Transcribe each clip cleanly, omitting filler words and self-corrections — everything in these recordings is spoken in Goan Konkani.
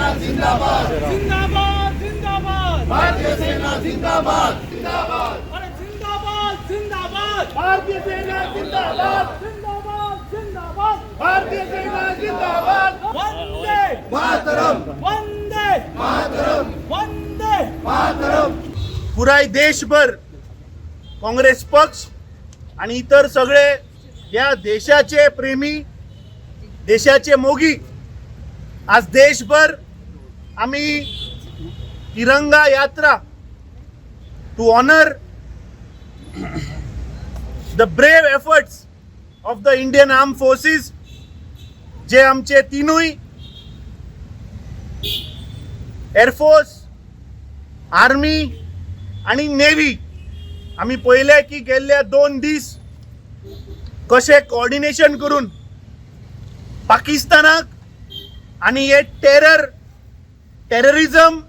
सेना जिंदाबाद। जिंदाबाद, जिंदाबाद। भारतीय सेना जिंदाबाद, जिंदाबाद। अरे जिंदाबाद, जिंदाबाद। भारतीय सेना जिंदाबाद। जिंदाबाद, जिंदाबाद। भारतीय सेना जिंदाबाद। वंदे मातरम। वंदे मातरम। वंदे मातरम। पुराय देशभर काँग्रेस पक्ष आणि इतर सगळे या देशाचे प्रेमी, देशाचे मोगी, आज देशभर आम्ही तिरंगा यात्रा to honour the brave efforts of the Indian armed forces, जे आमचे तिनूय एअरफोर्स, आर्मी आणि नेव्ही, आमी पळयलें की गेल्ल्या 2 दीस कशें कोऑर्डिनेशन करून पाकिस्तानाक आनी हे टेररिजम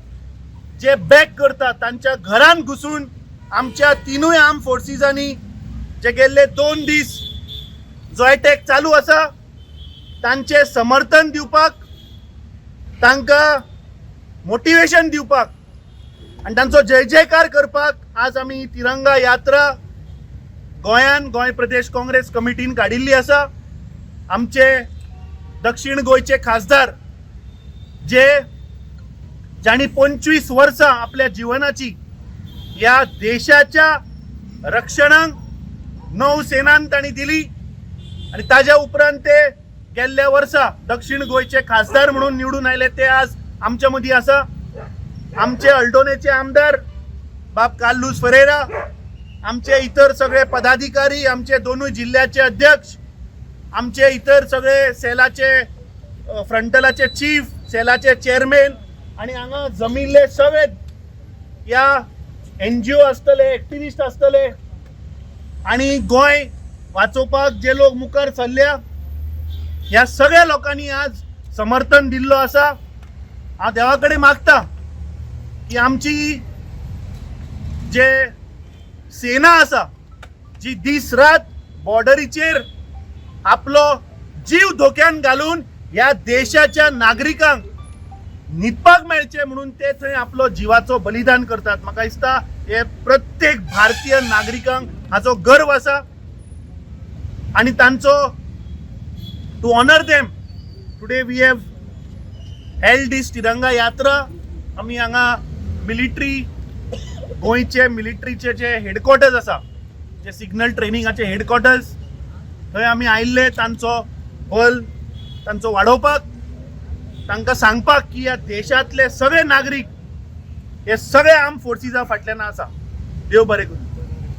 जे बॅक करता तांच्या घरान घुसून आमच्या तिनूय आर्म फोर्सिसांनी जे गेल्ले 2 दीस जो एटॅक चालू आसा, तांचें समर्थन दिवपाक, तांकां मोटिवेशन दिवपाक आनी तांचो जय जयकार करपाक आज आमी तिरंगा यात्रा गोंयान गोंय प्रदेश काँग्रेस कमिटीन काडिल्ली आसा. आमचे दक्षिण गोंयचे खासदार, जे जांणी 25 वर्सां आपल्या जिवनाची ह्या देशाच्या रक्षणाक नौसेनान तांणी दिली आनी ताज्या उपरांत ते गेल्ल्या वर्सा दक्षिण गोंयचे खासदार म्हणून निवडून आयले, ते आज आमच्या मदीं आसा. आमचे अल्डोनेचे आमदार बाब कार्लूस फरेरा, आमचे इतर सगळे पदाधिकारी, आमचे दोनूय जिल्ह्याचे अध्यक्ष, आमचे इतर सगळे सेलाचे, फ्रंटलाचे चीफ, सेलाचे चेअरमॅन आणि हांगा जमिल्ले सगळे ह्या एनजीओ आसतले, एक्टिविस्ट आसतले आणि गोंय वाचोवपाक जे लोक मुखार सरल्या, ह्या सगळ्या लोकांनी आज समर्थन दिल्लो आसा. हांव देवा कडेन मागता की आमची जे सेना आसा, जी दीस रात बॉर्डरीचेर आपलो जीव धोक्यान घालून ह्या देशाच्या नागरिकांक न्हिदपाक मेळचें म्हणून ते थंय आपलो जिवाचो बलिदान करतात, म्हाका दिसता हे प्रत्येक भारतीय नागरिकांक हाचो गर्व आसा. आनी तांचो, to honour them, today we have held this तिरंगा यात्रा. आमी हांगा मिलिटरी, गोंयचे मिलिटरीचे जे हेडक्वॉर्टर्स आसा, जे सिग्नल ट्रेनिंगाचे हेडक्वॉर्टर्स, थंय आमी आयिल्ले तांचो बल तांचो वाडोवपाक, तांकां सांगपाक की ह्या देशांतले सगळे नागरीक हे सगळे आर्म फोर्सिसा फाटल्यान आसा. देव बरें करूं.